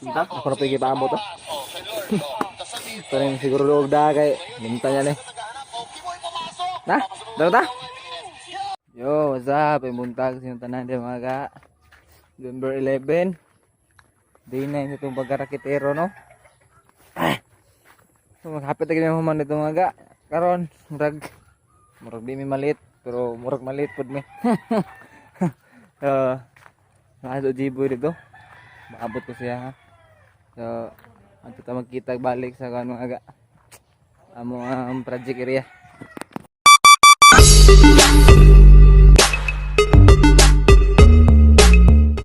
Unta, ako na pigi paamot to. Ito rin siguro loob da kay minta niya ni. Na, daro ta? Yo, what's up? Ay buntag sa tanan di mga ka. November 11. Day 9 itong pagkarakitero, no? Ah. So, maghapit na ganyan human dito mga ga. Karon, murag murag di mi malit, pero murag malit pud mi. Nasa Jiboy dito. Maabot ko siya ha. So, ato ta magkita balik sa kan mga ga. Amo ang project area.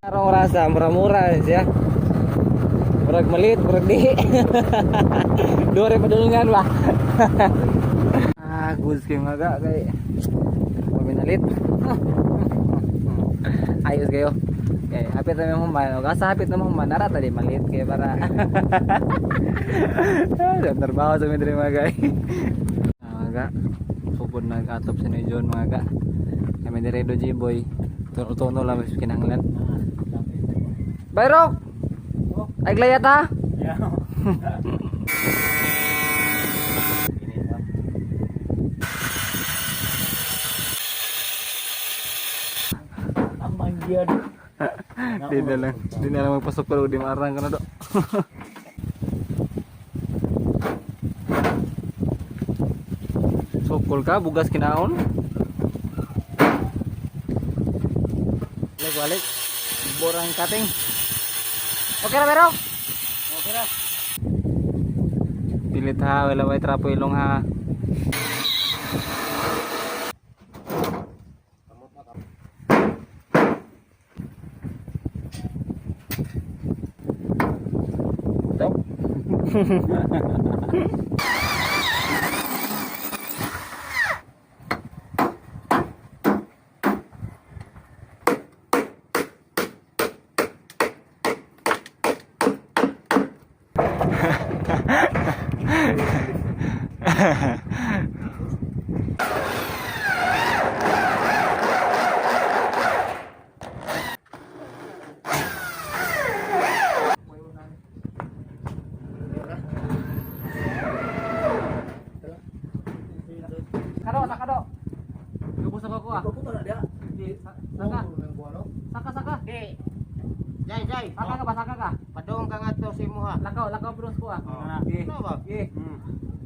Karong rasa mura-mura siya. Murag malit, murag di. Dore padulungan ba. Ah, goods kayo mga ga kay paminalit. Ayos kayo. Okay, hapit na human. O kasa hapit na human, nara tadi malit kayo para. Ah, trabaho sa mga mga gay. Mga ga, supod nag-atop sa ni John mga ga. Kami ni Redo G-Boy. Tuno-tuno lang mas kinahanglan. Bayrok! Ay glayat ha? Amangyan. Di na lang. Di na lang magpasok pero di maarang ka na do. Sukol ka, bugas kinaon. Balik, balik. Borang cutting. Okay ra, pero? Okay ra. Pilit ha, wala may trapo ilong ha. Stop. Kado, saka do. Lubos ako ko ah. Di, saka. Saka, saka. Di. Jai, jai. Saka ka ba, saka ka? Padung ka nga to si Muha. Lakaw, lakaw bros ko ah. Oh. Okay. Ano ba? Okay.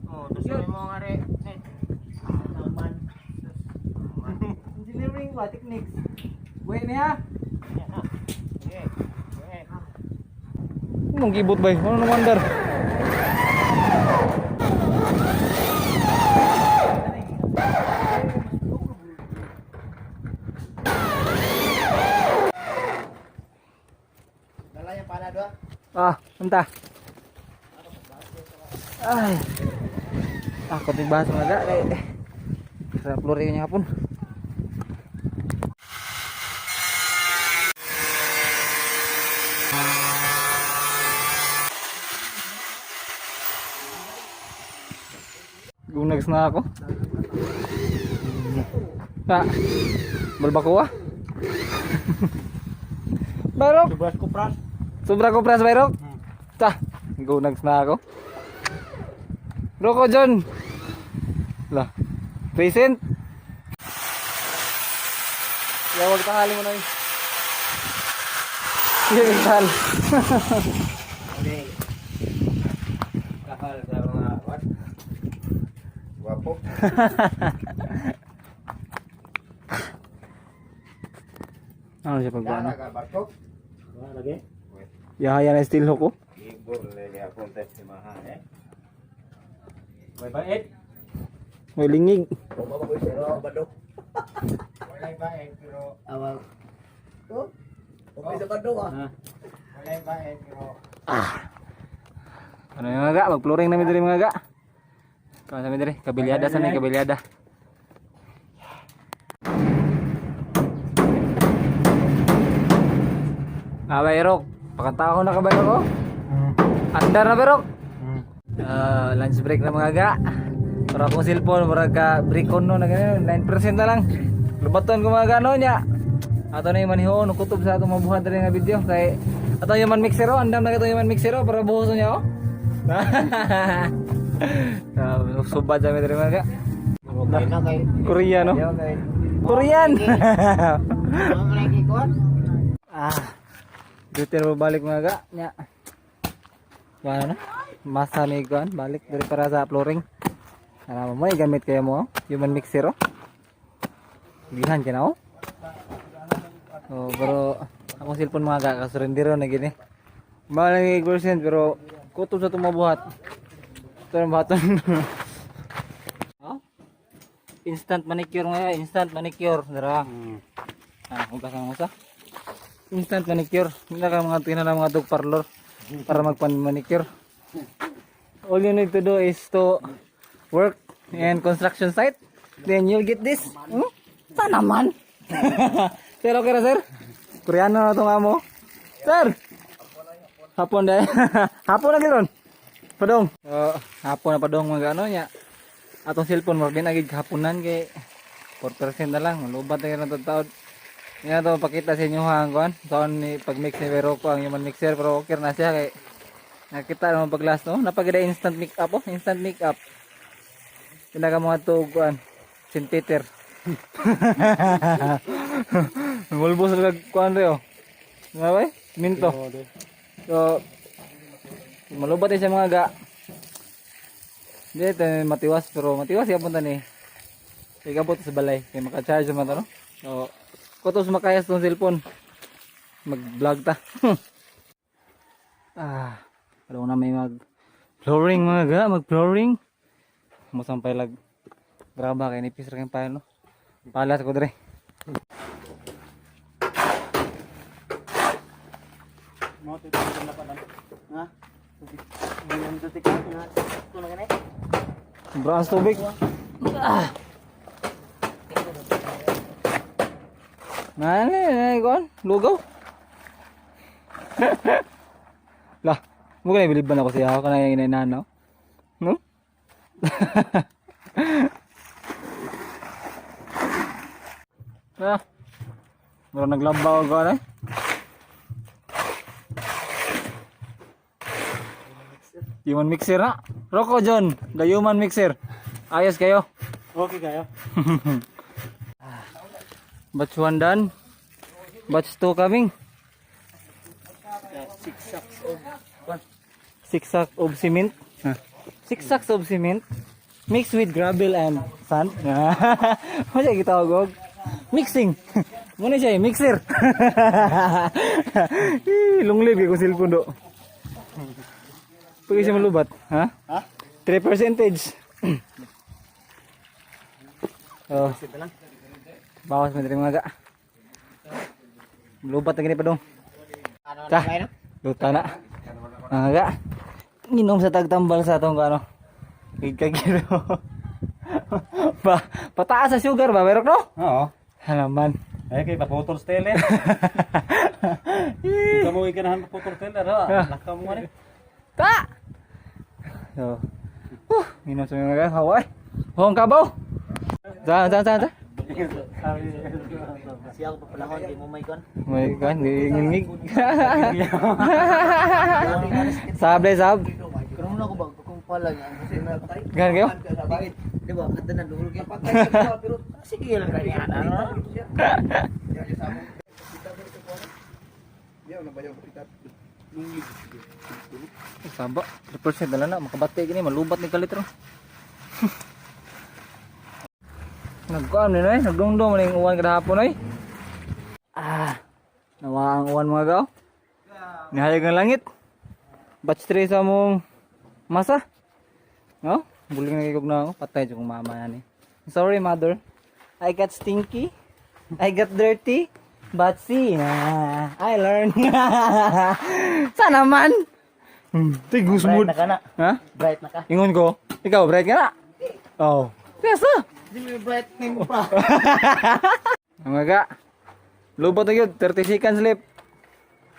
Oh, to si mo nga re. Eh. Naman. Engineering ba, techniques. Buhay niya. Sige. Sige. Anong gibot ba? Ano na wonder? Dala yung pana doa. Ah, unta. Ay. Ah, konting bahas mga ga. Kay sa flooring niya hapon. Gunags na ako. Ah, balbako ah. Barok. Sobras ko pras. Sobra ko pras Bayrok. Ta, gunags na ako. Roko John. La. Present. Ya wag tanghali mo na yun. Sige, tahal. Okay. Kahal sa mga what? Wapo. Ano siya pagkuhan? Dala ka barko. Wala lagi. Yahaya na steel hook ko. Ibor lagi akong test si Maha eh. May bait. May lingig. Pero badok. Walay bait pero Awal. Oh, okay sa bando ah. Walay bait pero Ano yung mga ga? Mag-flooring namin diri mga ga. Kama sa amin diri. Kabilyada sa amin, kabilyada. Ah, Bayrok. Pakanta ako na ka, Bayrok, oh. Andar na, Bayrok. Ah, lunch break na mga ga. Para akong cellphone, murag ka break on no, na ganyan, 9% na lang. Lubaton ko mga ga, no, nya. Ato na yung manihon, kutob sa atong mabuhat diri nga video kay Ato human mixer oh, andam na kato human mixer oh, para buhos niya oh. Ah, subad sa mi diri mga ga. Okay na kay. Korea no? Okay. Korean. Ang lagi ko. Ah. Dito na balik mga ga. Nya. Ano na? Masa ni kuan balik diri para sa flooring. Ano mo gamit kayo mo oh. Human mixer oh. Gihan ka na oh. Oh, pero akong cellphone mga ga kasurrender na gini. Mahal na 8% pero kutob sa tumabuhat. Ito ang buhaton. Oh? Instant manicure nga, instant manicure. Dara. Ah, hugasan mo sa. Instant manicure. Hindi ka mga tingnan ng mga dog parlor para magpan-manicure. All you need to do is to work in construction site. Then you'll get this. Hmm? Sana man. Sir, okay ra, sir? Koreano na itong amo. Sir! Hapon dahil. Hapon na gano'n. Padong. Oh, hapon na padong mga ano niya. Atong cellphone mo din agad haponan kay 4% na lang. Lubat na yun ang taon. Yan to pakita sa inyo ha ang kuan. Saan ni pag-mix ni Veroko ang human mixer pero okay na siya kay nakita naman pag last no. Napagida instant make up oh, instant make up. Pinaka mga to kuan syntheter. Mulbo sa kuan re oh. Nga ba? Eh? Minto. So malubat din siya mga ga. Hindi ito matiwas pero matiwas siya punta ni. Ikabot sa balay kay maka-charge man to no. So kutos makayas tong cellphone. Mag-vlog ta. Ah, pero na may mag flooring mga ga, mag flooring. Musampay lag. Graba kay nipis ra kay pile no. Palas ko dire. Mo to na pa lang. Ha? Ginom to tika nga. Kuno gani. Brass tubig. Ah. Nani, nani kon, lugaw. Lah, mo kanay bilib ba na ko siya ako kanay inanano. No? Ah. Mura naglabaw ko ano? Human mixer na. Rocco John, the human mixer. Ayos kayo. Okay kayo. Batch 1 done. Batch 2 coming. 6 sacks of one. 6 sacks of cement. 6 sacks of cement mixed with gravel and sand. Mo siya gitawag og mixing. Muna siya eh, mixer. Ih, long live kay kong cellphone do. Pag siya malubat, ha? Ha? 3 percentage. Oh. Bawas mo diri mga ga. Lubat na gini pa dong. Ano Ta. na kayo na? Luta na. Mga ga. Nginom sa tagtambal sa atong ano. Gigagiro. Ba, pataas sa sugar ba? Meron no? Oo. Halaman. Ay kay paputol stele. Ikaw mo ikanahan paputol stele ra. Lakaw mo ni. Ta! So, nginom sa mga ga. Haway. Hong kabaw. Sa, sa, sa, sa. Siya ko papalahon di mo may kon. May kan, ngingig. Sable, sab. Karon na ko ba kung pala niya kasi Gan kayo? Di ba kada na duol kay. Pero sige lang kay ana. Saba, 3% na lang na. Makabati gini, malubat ni kalitro. Nagkuan ni eh, nagdungdong man yung uwan kada hapon oy. Ah, nawa ang uwan mga gaw. Nihayag ang langit. Batch 3 sa mong masa. No? Buling na kikog na ako. Patay dyan kong mama na ni. Sorry, mother. I got stinky. I got dirty. But see, ah, I learned. Sana man. Tigus Bright mood. na ka na. Ha? Bright na ka. Ingon ko. Ikaw, bright ka na. Oh. Yes, ah. Di mo bright name pa. Ang aga. Lubot na yun. 30 seconds left.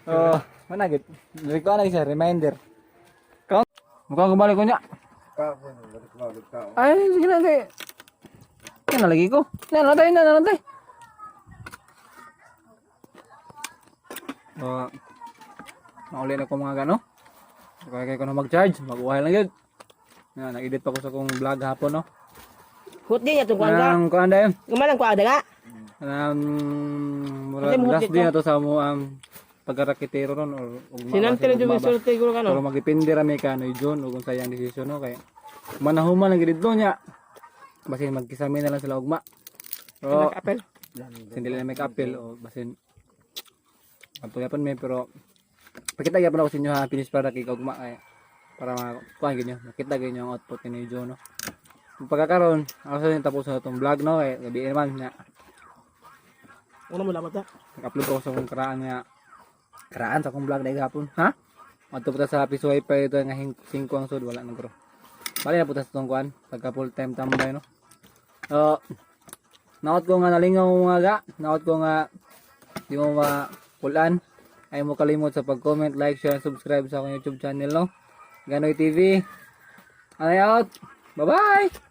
Oh, mana gid. Dili ko na siya reminder. Count. Mukhang kumalik ko niya. Ay, sige na kay. Yan na lagi ko. Yan na tayo, na na tayo. Oh. Mauli na ko, mga gano. Kaya kay ko na mag-charge, mag-uhay lang yun. Na, nag-edit pa ko sa kong vlog hapon, no. Hot din itong kuan ka. Ang kuan dayon. Gumalang kuan ka. Mura, Kasi muhot last dito. day na to sa mo pagkarakitero ron or ugma. Sinante na ugma jud ba. sulti guro ka Pero no. magdepende ra may kanoy John ug unsa iyang desisyon, no, kay manahuman lang gid dito niya. Basin magkisami na lang sila ugma. Pero Apel. basin dili na may appeal o basin ato yapon may, pero pakita gyapon ako sa inyo ha, finish product kay ugma, kay para makuha gyud nyo, makita gyud nyo ang output ni John, no. Pagkakaroon ako sa inyo, tapos na itong vlog, no, kay gabi naman nga. Una mo lamat ta. Nag-upload ako sa akong karaan nga karaan sa akong vlog na gihapon ha. Adto pa ta sa Piso Wifi ito nga 5 ang sud wala nang bro. Bali na po ta sa itong kuan pagka full time tambay, no. So naot ko nga nalingaw mo, mga ga, naot ko nga di mo mapulan ay mo kalimot sa pag-comment, like, share, and subscribe sa akong YouTube channel, no. Ganoy TV. Anay out. Bye-bye.